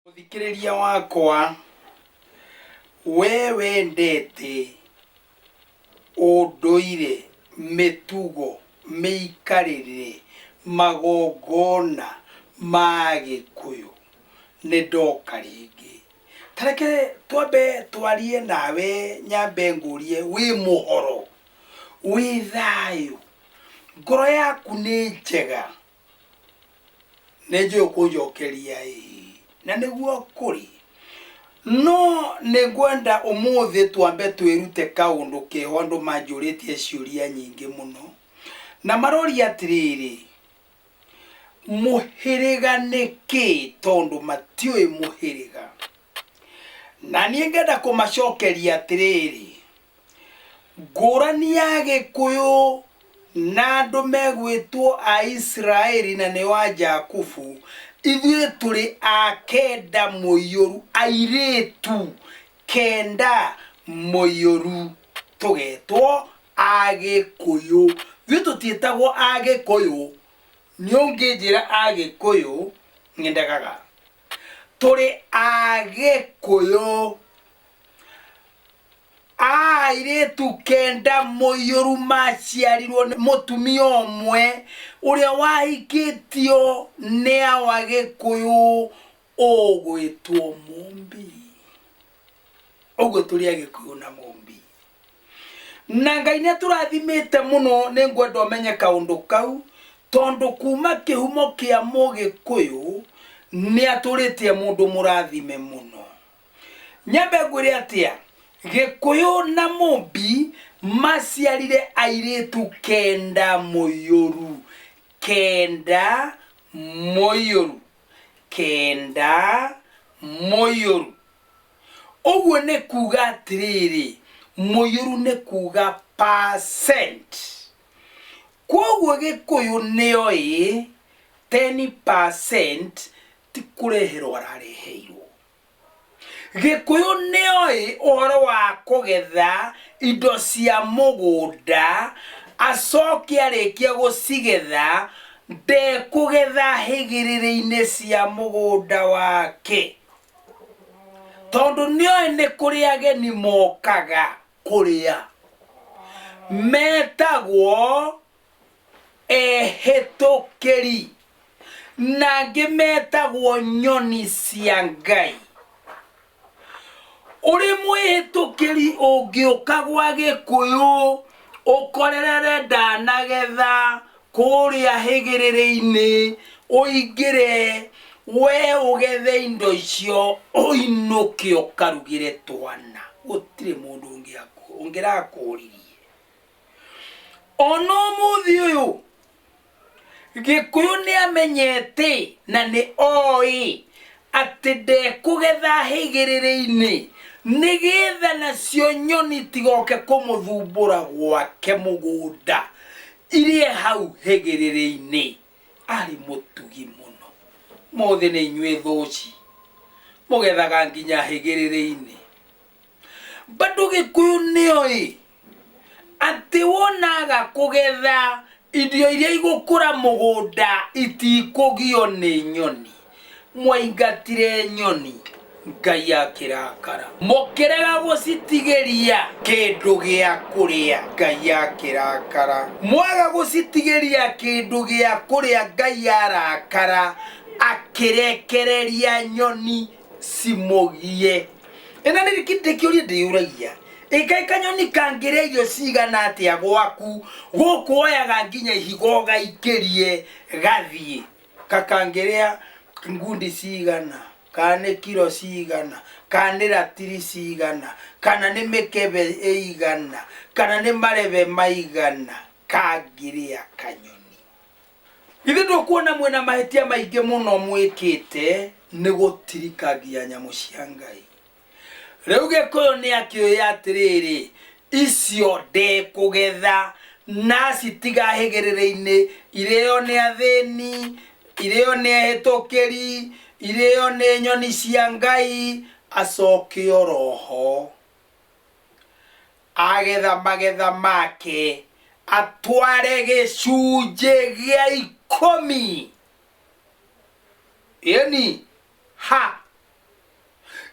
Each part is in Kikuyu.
Mũthikĩrĩria wakwa, we wendete ũndũire, mĩtugo, mĩikarĩre, magongona ma Gĩkũyũ, nĩ ndoka rĩngĩ. Ta reke twambe twarie nawe nyambe ngũrie wĩ mũhoro? Wĩ thayũ? Ngoro yaku nĩ njega? Nĩ njũĩ ũkũnjokeria ĩĩ, na nĩguo kũrĩ. No nĩ ngwenda ũmũthĩ twambe twĩrute kaũndũ keho andũ manjũrĩtie ciũria nyingĩ mũno. Na maroria atĩrĩrĩ, mũhĩrĩga nĩ kĩĩ tondũ matiũĩ mũhĩrĩga. Na niĩ ngenda kũmacokeria atĩrĩrĩ, Ngũrani ya Gĩkũyũ na andũ megwĩtwo a Isiraeli na nĩo a Jakubu, ithuĩ tũrĩ a kenda mũiyũru, airĩtu kenda mũiyũru, tũgetwo Agĩkũyũ. Ithuĩ tũtiĩtagwo Agĩkũyũ, nĩ ũngĩnjĩra Agĩkũyũ nĩndegaga. Tũrĩ Agĩkũyũ. Airĩtu kenda mũiyũru maciarirwo nĩ mũtumia ũmwe ũrĩa wahikĩtio nĩ awa Gĩkũyũ ũgwĩtwo Mũmbi. Ũguo tũrĩ Agĩkũyũ na Mũmbi. Na Ngai nĩ atũrathimĩte mũno, nĩ ngwenda ũmenye kaũndũ kau, tondũ kuma kĩhumo kĩa Mũgĩkũyũ nĩ atũrĩte mũndũ mũrathime mũno. Nyambe ngwĩre atĩa, Gĩkũyũ na Mũmbi maciarire airĩtu kenda mũiyũru. Kenda mũiyũru. Kenda mũiyũru. Ũguo nĩ kuga atĩrĩrĩ, mũiyũru nĩ kuga percent. Kwoguo Gĩkũyũ nĩoĩ 10% ti kũreherwo arareheirwo. Gĩkũyũ nĩoĩ ũhoro wa kũgetha indo cia mũgũnda, acoke arĩkia gũcigetha, ndekũgetha hĩgĩrĩrĩ-inĩ cia mũgũnda wake. Tondũ nĩoĩ nĩ kũrĩ ageni mokaga kũrĩa, metagwo ehĩtũkĩri, na angĩ metagwo nyoni cia Ngai. Ũrĩ mwĩhĩtũkĩri ũngĩũka gwa Gĩkũyũ ũkorerere ndanagetha kũrĩa hĩgĩrĩrĩ-inĩ, ũingĩre we ũgethe indo icio ũinũke ũkarugĩre twana. Gũtirĩ mũndũ ũngĩrakũririe. Ona ũmũthĩ ũyũ Gĩkũyũ nĩ amenyete na nĩ oĩ atĩ ndekũgetha hĩgĩrĩrĩ-inĩ nĩgetha nacio nyoni itigoke kũmũthumbũra gwake mũgũnda irĩe hau hĩgĩrĩrĩ-inĩ. Arĩ mũtugi mũno. Mũthĩ nĩ inyuĩ thũci mũgethaga nginya hĩgĩrĩrĩ-inĩ. Bado Gĩkũyũ nĩoĩ atĩ wonaga kũgetha irio iria igũkũra mũgũnda itikũgio nĩ nyoni. Mwaingatire nyoni Ngai akĩrakara, mũkĩrega gũcitigĩria kĩndũ gĩa kũrĩa Ngai akĩrakara, mwaga gũcitigĩria kĩndũ gĩa kũrĩa Ngai arakara, akĩrekereria nyoni cimũgie. Ĩna nĩ kĩũria ndĩyũragia, ĩ kaĩ kanyoni kangĩrĩa irio cigana atĩa gwaku gũkũ oyaga nginya ihiga ũgaikĩrie gathiĩ? Kakangĩrĩa ngundi cigana, kana nĩ kiro cigana, kana nĩ ratiri cigana, kana nĩ mĩkebe ĩigana, kana nĩ marebe maigana kangĩrĩa kanyoni? Githĩ ndũkuona mwĩna mahĩtia maingĩ mũno mwĩkĩte nĩ gũtirikangia nyamũ cia Ngai? Rĩu Gĩkũyũ nĩ akĩũĩ atĩrĩrĩ, icio ndekũgetha na acitiga hĩgĩrĩrĩ-inĩ, irĩo nĩ athĩni, irĩo nĩ ehĩtũkĩri, irĩo nĩ nyoni cia Ngai, acoke oroho agetha magetha make atware gĩcunjĩ gĩa ikũmi. Ĩni ha.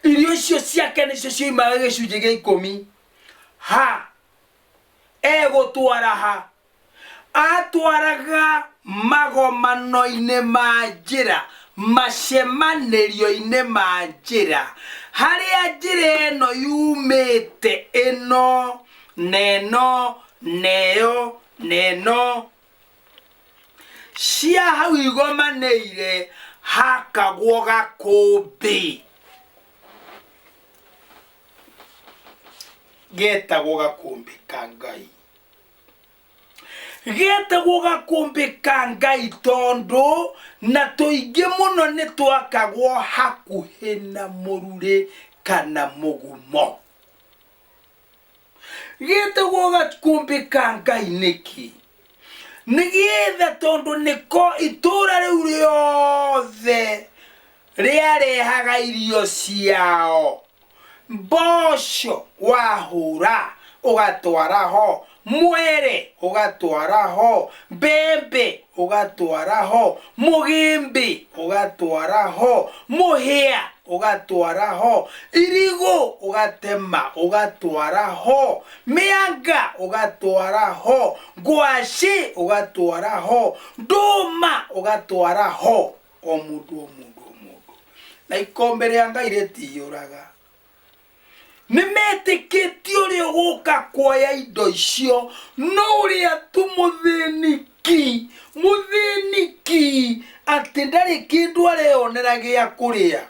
Irio icio ciake nĩcio cioimaga gĩcunjĩ gĩa ikũmi. Ha egũtwara ha? Atwaraga magomano-inĩ ma njĩra, macemanĩrio-inĩ ma njĩra, harĩa njĩra ĩno yumĩte ĩno na ĩno na ĩyo na ĩno cia hau igomanĩire hakagwo gakũmbĩ getagwo gakũmbĩ ka Ngai. Getagwo gakũmbĩ ka Ngai tondũ na tũingĩ mũno nĩ twakagwo hakuhĩ na mũrurĩ kana mũgumo. Getagwo gakũmbĩ ka Ngai nĩkĩ? Nĩgetha tondũ nĩko itũũra rĩu rĩothe rĩarehaga irio ciao. Mboco wahũra ũgatwara ho, mwere ũgatwara ho, mbembe ũgatwara ho, mũgĩmbĩ ũgatwara ho, mũhĩa ũgatwara ho, irigũ ũgatema ũgatwara ho, mĩanga ũgatwara ho, ngwacĩ ũgatwara ho, ndũma ũgatwara ho. O mũndũ o mũndũ o mũndũ. Na ikombe rĩa Ngai rĩtiyũraga. Nĩ metĩkĩtie ũrĩa ũgũka kuoya indo icio no ũrĩa tu mũthĩni ki, mũthĩni ki, atĩ ndarĩ kĩndũ areyonera gĩa kũrĩa.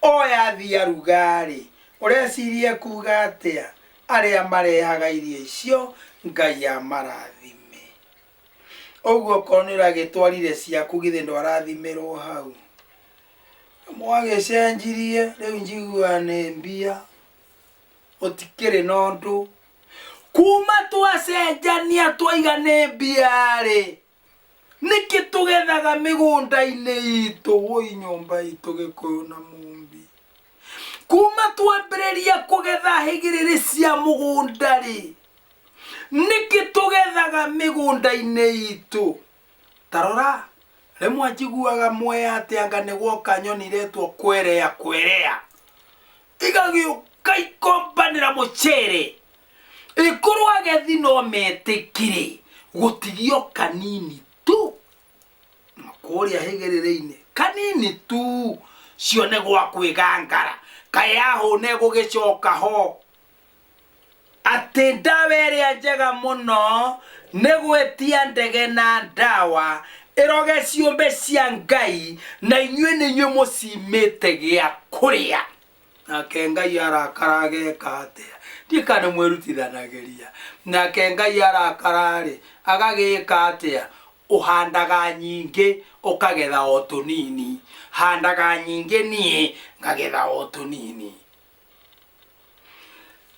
Oya athiĩ aruga-rĩ, ũreciria ekuga atĩa? Arĩa marehaga irio icio, Ngai amarathime. Ũguo okorwo nĩ ũragĩtwarire ciaku githĩ ndwarathimirwo hau? Mwagĩcenjirie rĩu njiguaga nĩ mbia gũtikĩrĩ na ũndũ. Kuma twacenjania twaiga nĩ mbia rĩ, nĩkĩ tũgethaga mĩgũnda-inĩ itũ? Wũi nyũmba itũ Gĩkũyũ na Mũmbi. Kuma twambĩrĩria kũgetha hĩgĩrĩrĩ cia mũgũnda rĩ, nĩkĩ tũgethaga mĩgũnda-inĩ itũ? Ta rora, rĩmwe njiguaga mwea atĩ anga nĩ gwoka nyoni iretwo kwerea kwerea, igagĩũka ikombanĩra mũcere. Ĩkorwo agethi no metĩkĩre gũtigio kanini tu kũrĩa hĩgĩrĩrĩ-inĩ, kanini tu cione gwa kwĩgangara, kaĩ yahũna ĩgũgĩcoka ho. Atĩ ndawa ĩrĩa njega mũno nĩ gwĩtia ndege na ndawa ĩroge ciũmbe cia Ngai, na inyuĩ nĩ inyuĩ mũcimĩte gĩa kũrĩa. Nake Ngai arakara ageka atĩa? Ndiũĩ kana nĩ mwĩrutithanagĩria. Nake Ngai arakara-rĩ, agagĩka atĩa? Ũhandaga nyingĩ ũkagetha o tũnini. Handaga nyingĩ niĩ ngagetha o tũnini.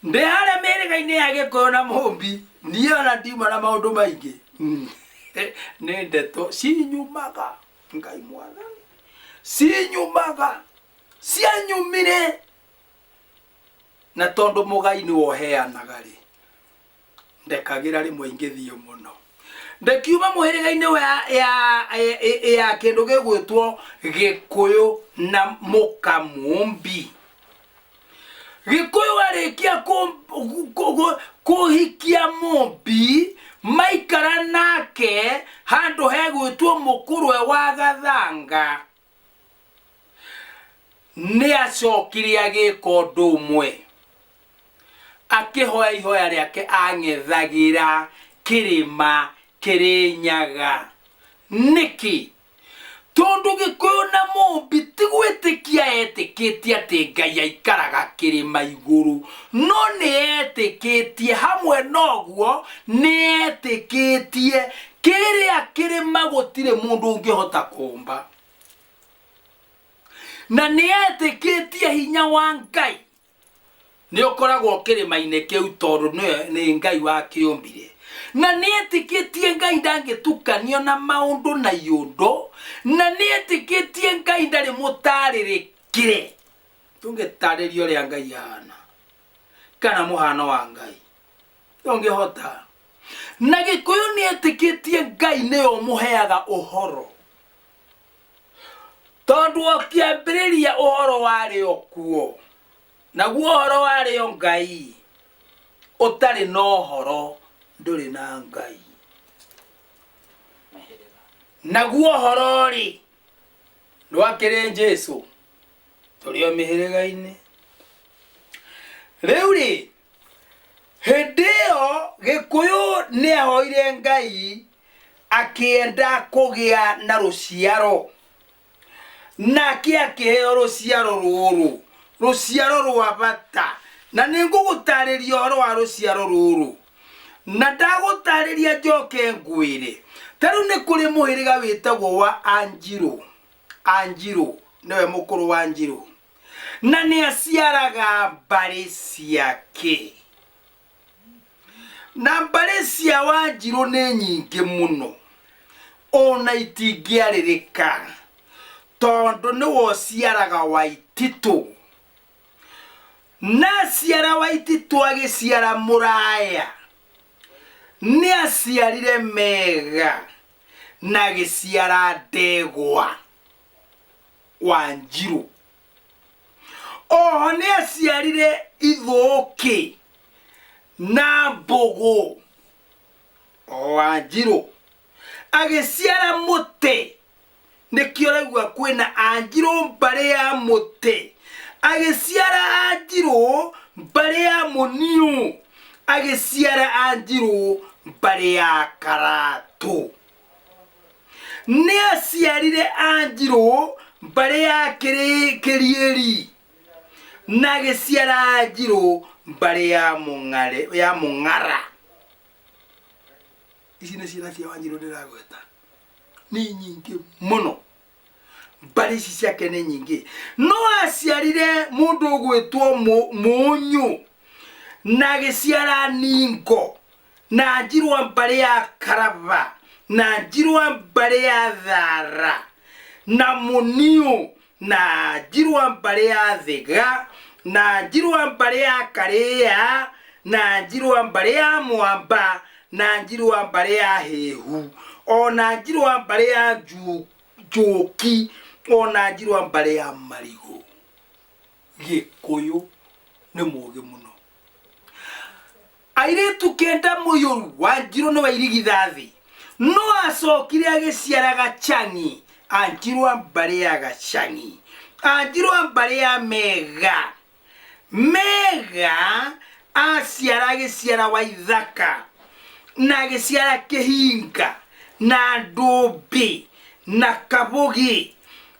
Ndĩ harĩa mĩhĩrĩga-inĩ ya Gĩkũyũ na Mũmbi, niĩ ona ndiuma na maũndũ maingĩ. Nĩ ndeto cinyumaga, Ngai mwathani, cinyumaga, cianyumire. Na tondũ mũgai nĩwe ũheanaga rĩ, ndekagĩra rĩmwe ingĩthiĩ mũno. Ndakiuma mũhĩrĩga-inĩ wa ya, ya, ya kĩndũ gĩgwĩtwo Gĩkũyũ na Mũkamũmbi. Gĩkũyũ arĩkia kũhikia Mũmbi, maikara nake handũ hegwĩtwo Mũkũrwe wa Gathanga, nĩ acokire agĩka ũndũ ũmwe, akĩhoya ihoya rĩake ang'ethagĩra kĩrĩma Kĩrĩnyaga. Nĩkĩ? Tondũ Gĩkũyũ na Mũmbi ti gwĩtĩkia etĩkĩtie atĩ Ngai aikaraga kĩrĩma igũrũ, no nĩ etĩkĩtie hamwe na ũguo nĩ etĩkĩtie kĩrĩa kĩrĩma gũtirĩ mũndũ ũngĩhota kũmba. Na nĩ etĩkĩtie hinya wa Ngai nĩ ũkoragwo kĩrĩma-inĩ kĩu tondũ nĩ Ngai wakĩũmbire. Na nĩ etĩkĩtie Ngai ndangĩtukanio na maũndũ na iũndũ, na nĩ etĩkĩtie Ngai ndarĩ mũtarĩrĩkĩre. Tũngĩtarĩria ũrĩa Ngai ahana kana mũhano wa Ngai ndũngĩhota. Na Gĩkũyũ nĩ etĩkĩtie Ngai nĩwe ũmũheaga ũhoro. Tondũ o kĩambĩrĩria ũhoro warĩ o kuo, naguo ũhoro warĩ o Ngai, ũtarĩ na ũhoro ndũrĩ na Ngai. Naguo ũhoro-rĩ, ndwakĩrĩ Jesu, tũrĩ o mĩhĩrĩga-inĩ. Rĩu-rĩ, hĩndĩ ĩyo Gĩkũyũ nĩahoire Ngai akĩenda kũgĩa na rũciaro. Nake akĩheo rũciaro rũrũ, rũciaro rwa bata. Na nĩ ngũgũtarĩria ũhoro wa rũciaro rũrũ. Na ndagũtarĩria njoke ngwĩre. Ta rĩu nĩ kũrĩ mũhĩrĩga wĩtagwo wa Anjirũ. Anjirũ nĩwe mũkũrũ wa Njirũ. Na nĩ aciaraga mbarĩ ciake. Na mbarĩ cia Wanjirũ nĩ nyingĩ mũno, ona itingĩarĩrĩka, tondũ nĩwe ũciaraga Waititũ. Na aciara Waititũ agĩciara Mũraya, nĩ aciarire Mega na agĩciara Ndegwa Wanjirũ. Oho nĩ aciarire Ithũũkĩ na Mbũgũ o Wanjirũ. Agĩciara Mũte, nĩkĩo ũraigua kwĩna Anjirũ mbarĩ ya Mũte. Agĩciara Anjirũ mbarĩ ya Mũniũ, agĩciara Anjirũ mbarĩ ya Karatũ. Nĩ aciarire Anjirũ mbarĩ ya Kĩriĩri na agĩciara Anjirũ mbarĩ ya Mũng'are, ya Mũng'ara. Ici nĩ ciana cia Wanjirũ ndĩragweta, nĩ nyingĩ mũno. Mbarĩ ici ciake nĩ nyingĩ. No aciarire mũndũ ũgwĩtwo Mũnyũ na agĩciara Ningo na Njirũ a mbarĩ ya Karaba na Njirũ a mbarĩ ya Thara na Mũniũ na Njirũ a mbarĩ ya Thĩga na Njirũ a mbarĩ ya Karĩa na Njirũ a mbarĩ ya Mwamba na Njirũ a mbarĩ ya Hĩhu o na Njirũ a mbarĩ ya Njũki o na Njirũ a mbarĩ ya Marigũ. Gĩkũyũ nĩ mũũgĩ mũno. Airĩtu kenda mũiyũru Wanjirũ nĩwe irigithathi no acokire agĩciara Gacang'i Anjirũ a mbarĩ ya Gacang'i Anjirũ a mbarĩ ya Mega Mega aciara agĩciara Waithaka na agĩciara Kĩhinga na Ndũmbĩ na Kabũgĩ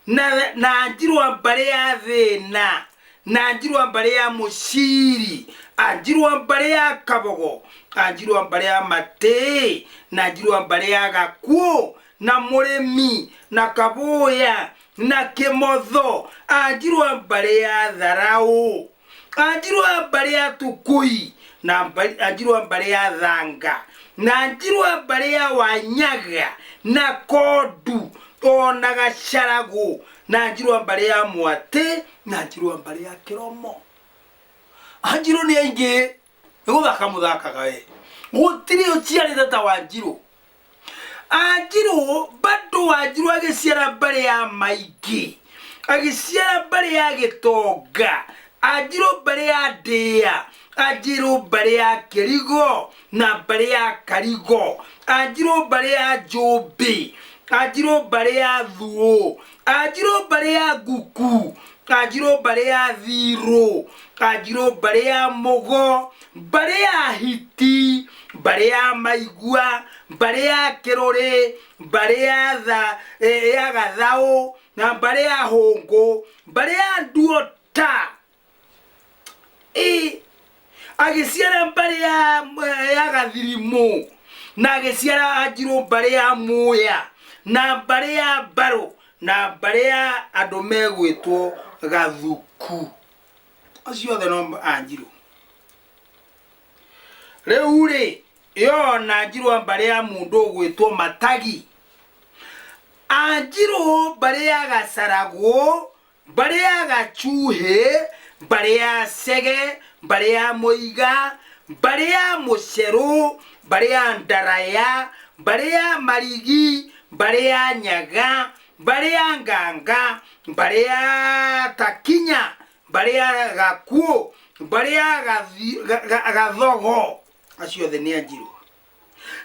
na Anjirũ a mbarĩ ya Thĩna na Anjirũ a mbarĩ ya Mũciri, Anjirũ a mbarĩ ya Kabogo, Anjirũ a mbarĩ ya Matĩĩ, na Anjirũ a mbarĩ ya Gakuũ, na Mũrĩmi, na Kabũya, na Kĩmotho, Anjirũ a mbarĩ ya Tharaũ, Anjirũ a mbarĩ ya Tukui, na Anjirũ a mbarĩ ya Thanga, na Anjirũ a mbarĩ ya Wanyaga, na Kondu, o na Gacaragũ, na Anjirũ a mbarĩ ya Mwatĩ, na Anjirũ a mbarĩ ya Kĩromo. Anjirũ nĩ aingĩ, nĩ gũthaka mũthakaga we. Gũtirĩ ũciarĩte ta Wanjirũ. Anjirũ, bado Wanjirũ agĩciara mbarĩ ya Maingĩ, agĩciara mbarĩ ya Gĩtonga, Anjirũ mbarĩ ya Ndĩa, Anjirũ mbarĩ ya Kĩrigo na mbarĩ ya Karigo, Anjirũ mbarĩ ya Njũmbĩ, Anjirũ mbarĩ ya Thuũ, Anjirũ mbarĩ ya Nguku, Anjirũ mbarĩ ya Thirũ, Anjirũ mbarĩ ya Mũgo, mbarĩ ya Hiti, mbarĩ ya Maigua, mbarĩ ya Kĩrũrĩ, mbarĩ ya tha, ya Gathaũ, na mbarĩ ya Hũngũ, mbarĩ ya Nduota. Ĩ, agĩciara mbarĩ ya Gathirimũ, na agĩciara Anjirũ mbarĩ ya Mũya, na mbarĩ ya Mbarũ, na mbarĩ ya andũ megwĩtwo Gathuku. Acio othe no Anjirũ. Rĩu rĩ, yona Anjirũ a mbarĩ ya mũndũ ũgwĩtwo Matagi. Anjirũ mbarĩ ya Gacaragũ, mbarĩ ya Gacuhĩ, mbarĩ ya Cege, mbarĩ ya Mũiga, mbarĩ ya Mũcerũ, mbarĩ ya Ndaraya, mbarĩ ya Marigi, mbarĩ ya Nyaga, Mbarĩ ya Nganga, mbarĩ ya Takinya, mbarĩ ya Gakuũ, mbarĩ ya Gathogo, acio othe nĩ Anjirũ.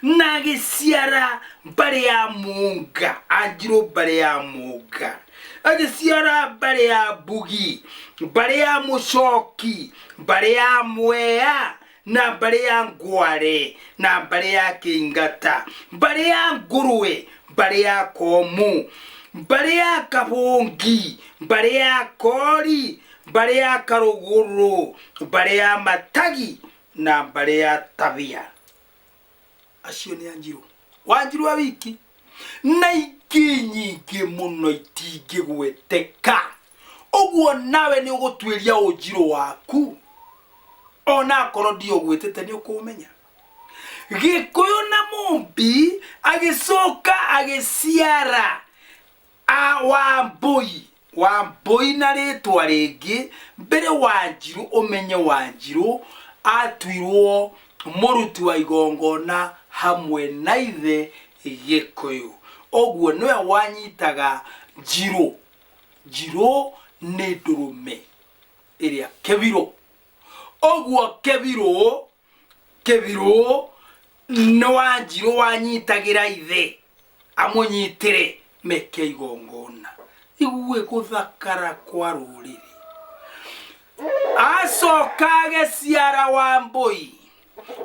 Na agĩciara mbarĩ ya Mũnga, Anjirũ mbarĩ ya Mũnga. Agĩciara mbarĩ ya Mbugi, mbarĩ ya Mũcoki, mbarĩ ya Mwea, na mbarĩ ya Ngware, na mbarĩ ya Kĩingata, mbarĩ ya Ngũrwe, mbarĩ ya Komu, mbarĩ ya Kabũngi, mbarĩ ya Kori, mbarĩ ya Karũgũrũ, mbarĩ ya Matagi, na mbarĩ ya Tabia. Acio nĩ Anjirũ. Wanjirũ wa wiki na ingĩ nyingĩ mũno itingĩgweteka. Ũguo nawe nĩ ũgũtuĩria ũnjirũ waku, ona akorwo ndiũgwĩtĩte nĩ ũkũmenya. Gĩkũyũ na Mũmbi agĩcoka agĩciara A Wambũi, Wambũi na rĩtwa rĩngĩ mbere Wanjirũ ũmenye Wanjirũ atuirwo mũruti wa igongona hamwe na ithe Gĩkũyũ. Ũguo nĩwe wanyitaga Njirũ. Njirũ nĩ ndũrũme ĩrĩa kĩbirũ. Ũguo kĩbirũ, kĩbirũ nĩ Wanjirũ wanyitagĩra ithe amũnyitĩre meke igongona. Igue gũthakara kwa rũrĩrĩ. Acoka agĩciara Wambũi.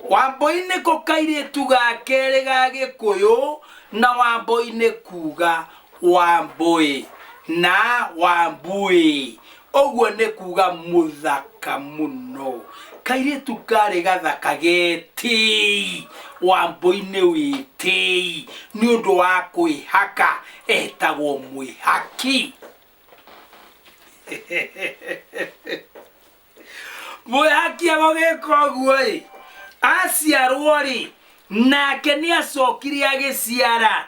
Wambũi nĩko kairĩtu ga kerĩ ga Gĩkũyũ, na Wambũi nĩ kuga Wambũi na Wambui. Ũguo nĩ kuga mũthaka mũno. Kairĩtu karĩ gathaka getĩi. Wambũi nĩ wĩtĩi nĩ ũndũ wa kwĩhaka, etagwo mwĩhaki. Mwĩhaki agũgĩka ũguo-ĩ, aciarwo-rĩ, nake nĩacokire agĩciara,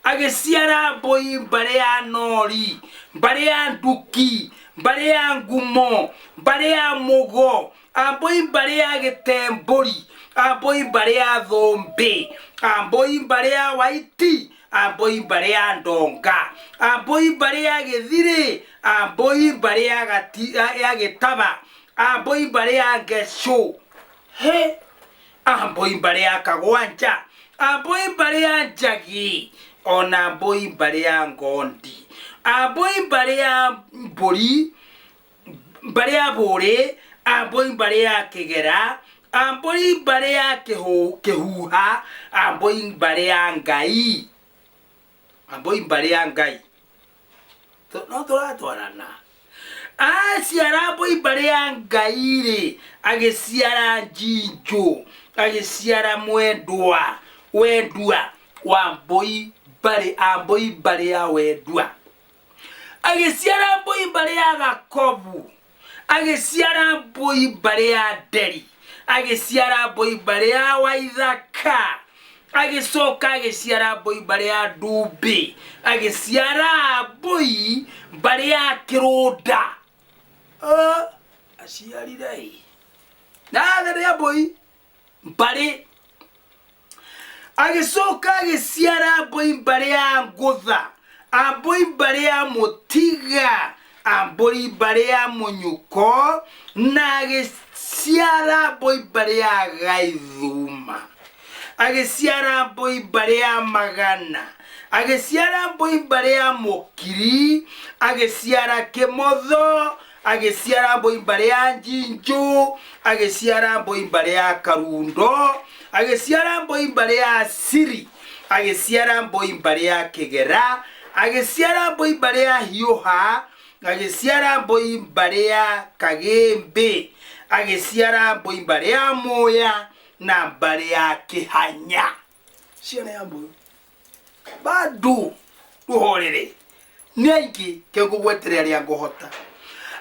agĩciara mbũi mbarĩ ya Nori, mbarĩ ya Nduki, mbarĩ ya Ngumo, mbarĩ ya Mũgo, ambũi mbarĩ ya Gĩtembũri, ambũi mbarĩ ya Thũmbĩ, ambũi mbarĩ ya Waiti, ambũi mbarĩ ya Ndonga, ambũi mbarĩ ya Gĩthirĩ, ambũi mbarĩ ya Gati, ya Gĩtaba, ambũi mbarĩ ya Ngecũ, he ambũi mbarĩ ya Kagwanja, ambũi mbarĩ ya Njagi, ona mbũi mbarĩ ya Ngondi, ambũi mbarĩ ya Mbũri, mbarĩ ya Bũrĩ, ambũi mbarĩ ya Kĩgera, ambũi mbarĩ ya Kĩhuha, ambũi mbarĩ ya Ngai, ambũi mbarĩ ya Ngai. No tũratwarana. Aciara mbũi mbarĩ ya Ngai-rĩ, agĩciara Njinjũ, agĩciara Mwendwa, Wendua wa mbũi mbarĩ, ambũi mbarĩ ya Wendua. Agĩciara mbũi mbarĩ ya Gakobu, agĩciara mbũi mbarĩ ya Nderi, agĩciara mbũi mbarĩ ya Waithaka, agĩcoka agĩciara mbũi mbarĩ ya Ndumbĩ, agĩciara mbũi mbarĩ ya Kĩrũnda. Aciarire ĩ na athe mbũi mbarĩ agĩcoka agĩciara mbũi mbarĩ ya Ngũtha, ambũi mbarĩ ya Mũtiga, ambũi mbarĩ ya Mũnyuko, na agĩciara mbũi mbarĩ ya Gaithuma, agĩciara mbũi mbarĩ ya Magana, agĩciara mbũi mbarĩ ya Mũkiri, agĩciara Kĩmotho, agĩciara mbũi mbarĩ ya Njinjũ, agĩciara mbũi mbarĩ ya Karundo, agĩciara mbũi mbarĩ ya Siri, agĩciara mbũi mbarĩ ya Kĩgera, agĩciara mbũi mbarĩ ya Hiũha, agĩciara mbũi mbarĩ ya Kagĩmbĩ, agĩciara mbũi mbarĩ ya Mũya na mbarĩ ya Kĩhanya. Ciana ya mbũi bado rũhorere nĩ aingĩ ke ngũgwetere arĩa ngũhota.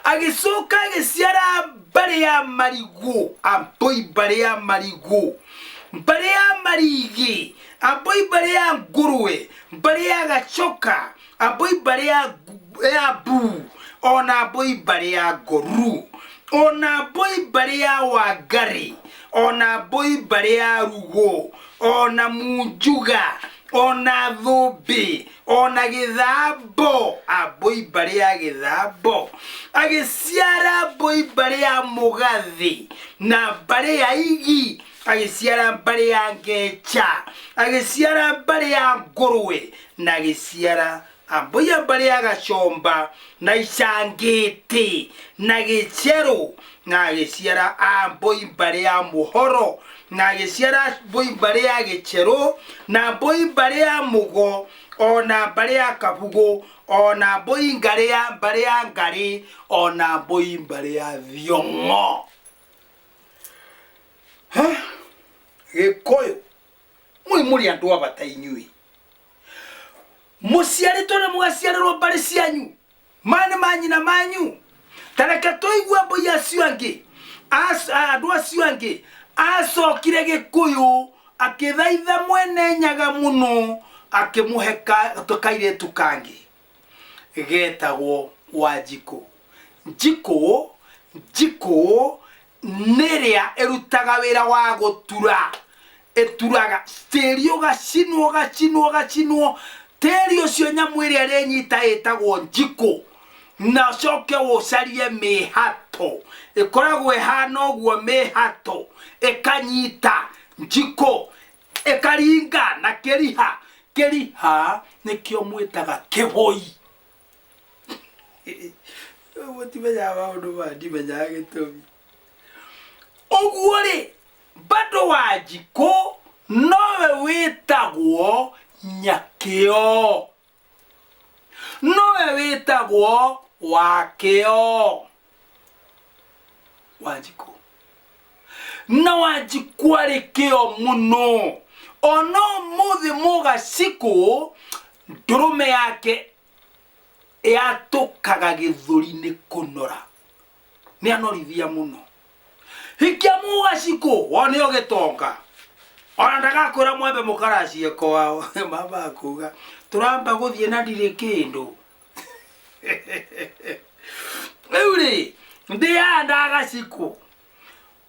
Agĩcoka agĩciara mbarĩ ya Marigũ, ambũi mbarĩ ya Marigũ, mbarĩ ya Marigi, ambũi mbarĩ ya Ngũrwe, mbarĩ ya Gacoka, ambũi mbarĩ ya Mbuu, ona mbũi mbarĩ ya Ngoru, ona mbũi mbarĩ ya Wangari, ona mbũi mbarĩ ya Rugo, ona Munjuga, Ona thũmbĩ, ona gĩthambo, ambũi mbarĩ ya gĩthambo. Agĩciara mbũi mbarĩ ya mũgathĩ na mbarĩ ya igi, agĩciara mbarĩ ya ngecha, agĩciara mbarĩ ya ngũrwe, na agĩciara ambũi ya mbarĩ ya gacomba na icangĩtĩ na gĩcerũ, na agĩciara ambũi mbarĩ ya mũhoro, na agĩciara mbũi mbarĩ ya gĩcerũ na mbũi mbarĩ ya mũgo, ona mbarĩ ya kabugũ, ona mbũi ngarĩ ya mbarĩ ya ngarĩ, ona mbũi mbarĩ ya thiong'o. Gĩkũyũ mũi mũrĩ andũ a bata inyuĩ, mũciarĩtwo na mũgaciarĩrwo mbarĩ cianyu, maya nĩ manyina manyu. Ta reke tũigue mbũi acio angĩ, andũ acio angĩ. Acokire Gĩkũyũ akĩthaitha mwene Nyaga mũno, akĩmũhe kairĩtu kangĩ getagwo Wanjikũ. Njikũ, njikũ nĩrĩa ĩrutaga wĩra wa gũtura, ĩturaga tĩri ũgacinwo, ũgacinwo, ũgacinwo tĩri ũcio. Nyamũ ĩrĩa ĩrĩnyita ĩtagwo njikũ, na ũcoke ũcarie mĩhato ĩkoragwo ĩhana ũguo, mĩhato ĩkanyita njikũ ĩkaringa na kĩriha. Kĩriha nĩkĩo mwĩtaga kĩbũi. Mũtimenyaga maũndũ maya, ndimenyaga gĩtũmi. Ũguo rĩ, bado Wanjikũ nowe wĩtagwo Nyakĩo, nowe wĩtagwo Wakĩo. Wanjikũ na Wanjikũ arĩ kĩo mũno. Ona ũmũthĩ mũgacikũ ndũrũme yake yatũkaga gĩthũri nĩ kũnora, nĩ anorithia mũno. Hikia mũgacikũ wone ũgĩtonga, ona ndagakwĩra mwembe mũkaracie kwao. Mama akuga tũramba gũthiĩ na ndirĩ kĩndũ. Rĩu rĩ, ndĩyanda agacikũ.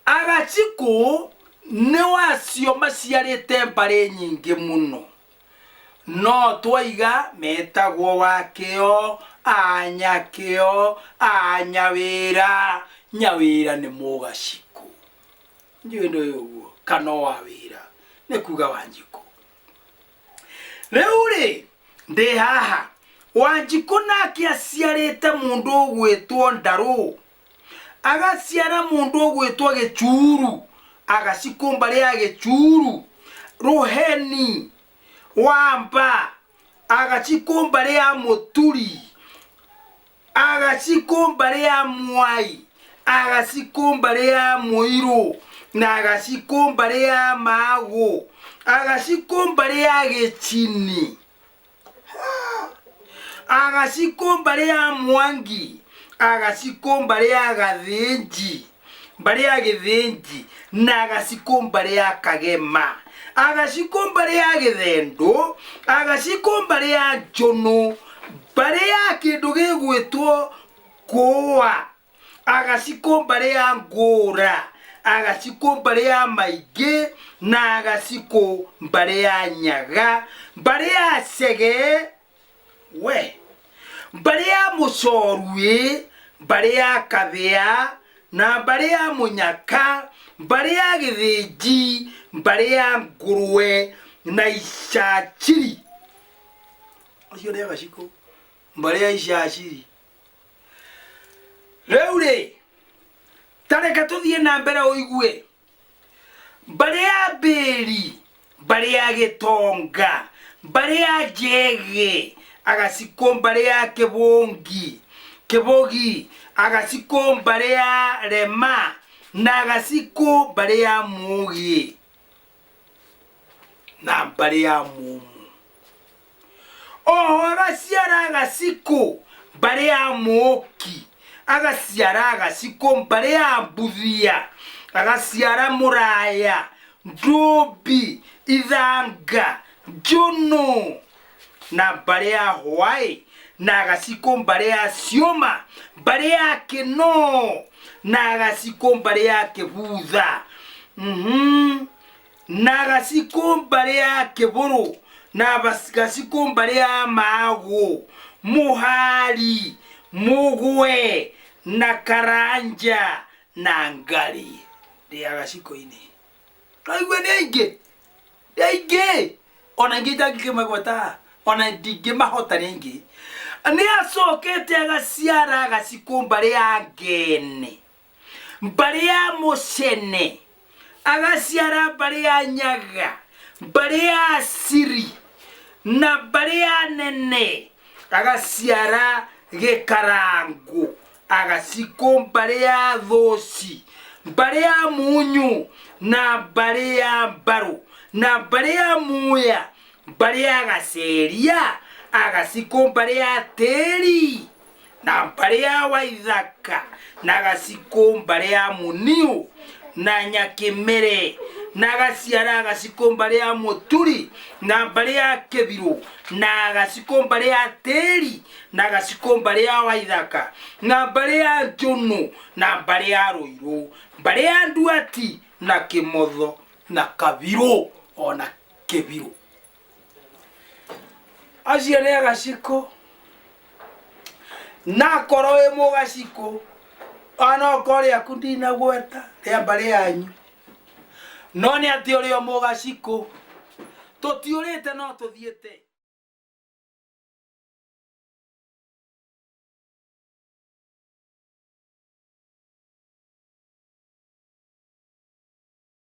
Agacikũ nĩ wacio maciarĩte mbarĩ nyingĩ mũno, no twaiga metagwo Wakĩo, Anyakĩo, Anyawĩra. Nyawĩra nĩ mũgacikũ, njũĩ nĩ ũguo, kana o wawĩra nĩ kuga Wanjikũ. Rĩu rĩ, ndĩ haha, Wanjikũ nake aciarĩte mũndũ ũgwĩtwo Ndarũ, agaciara mũndũ ũgwĩtwo Gĩchuru, agacikũ mbarĩ ya Gĩchuru. Rũheni Wamba, agacikũ mbarĩ ya Mũturi, agacikũ mbarĩ ya Mwai, agacikũ mbarĩ ya Mũirũ, na agacikũ mbarĩ ya Magũ, agacikũ mbarĩ ya Gĩchini, agacikũ mbarĩ ya Mwangi, agacikũ mbarĩ ya Gathĩnji, mbarĩ ya Gĩthĩnji, na agacikũ mbarĩ ya Kagema, agacikũ mbarĩ ya Gĩthendũ, agacikũ mbarĩ ya Njũnũ, mbarĩ ya kĩndũ gĩgwĩtwo Kũa, agacikũ mbarĩ ya Ngũra, agacikũ mbarĩ ya Maingĩ, na agacikũ mbarĩ ya Nyaga, mbarĩ ya Cege, we mbarĩ ya Mũcoruĩ, mbarĩ ya Kabĩa, na mbarĩ ya Mũnyaka, mbarĩ ya Gĩthĩnji, mbarĩ ya Ngũrwe na Icaciri. Acio nĩ agacikũ mbarĩ ya Icaciri. Rĩu rĩ, ta reke tũthiĩ na mbere ũigue. Mbarĩ ya Mbĩri, mbarĩ ya Gĩtonga, mbarĩ ya Njege, agacikũ mbarĩ ya Kĩbũngi, Kĩbũgi, agacikũ mbarĩ ya Rema, na agacikũ mbarĩ ya Mũgĩ na mbarĩ ya Mũmũ. Oho agaciara agacikũ mbarĩ ya Mũũki, agaciara agacikũ mbarĩ ya Mbuthia, agaciara Mũraya, Ndũmbi, Ithanga, Njũnũ na mbarĩ ya Hwaĩ, na agacikũ mbarĩ ya Ciũma, mbarĩ ya Kĩnoo, na agacikũ mbarĩ ya Kĩbutha. Na agacikũ mbarĩ ya Kĩbũrũ. Na gacikũ mbarĩ ya Magũ, Mũhari, Mũgwe na Karanja na Ngarĩ. Ndĩ ya gacikũ-inĩ. Twaigua nĩ aingĩ, nĩ aingĩ, ona ingĩ itangĩkĩmagweta, ona ndingĩmahota nĩ aingĩ. Nĩ acokete agaciara gacikũ mbarĩ ya Ngene, mbarĩ ya Mũcene, agaciara mbarĩ ya Nyaga, mbarĩ ya Siri na mbarĩ ya Nene, agaciara Gĩkarangũ, agacikũ mbarĩ ya Thũci, mbarĩ ya Munyu na mbarĩ ya Mbarũ na mbarĩ ya Muya, mbarĩ ya Gaceria, agacikũ mbarĩ ya Tĩri na mbarĩ ya Waithaka na gacikũ mbarĩ ya Muniu na Nyakĩmere na gaciara gacikũ mbarĩ ya Mũturi na mbarĩ ya Kĩbirũ na gacikũ mbarĩ ya Tĩri na gacikũ mbarĩ ya Waithaka na mbarĩ ya Njũnũ na mbarĩ ya Rũirũ, mbarĩ ya Nduati na Kĩmotho na Kabirũ ona Kĩbirũ. Acio nĩ agacikũ na korwo wĩ mũgacikũ ona okorwo rĩaku ndinagweta rĩa mbarĩ yanyu no nĩ atĩ ũrĩ o mũgacikũ tũtiũrĩte no tũthiĩte.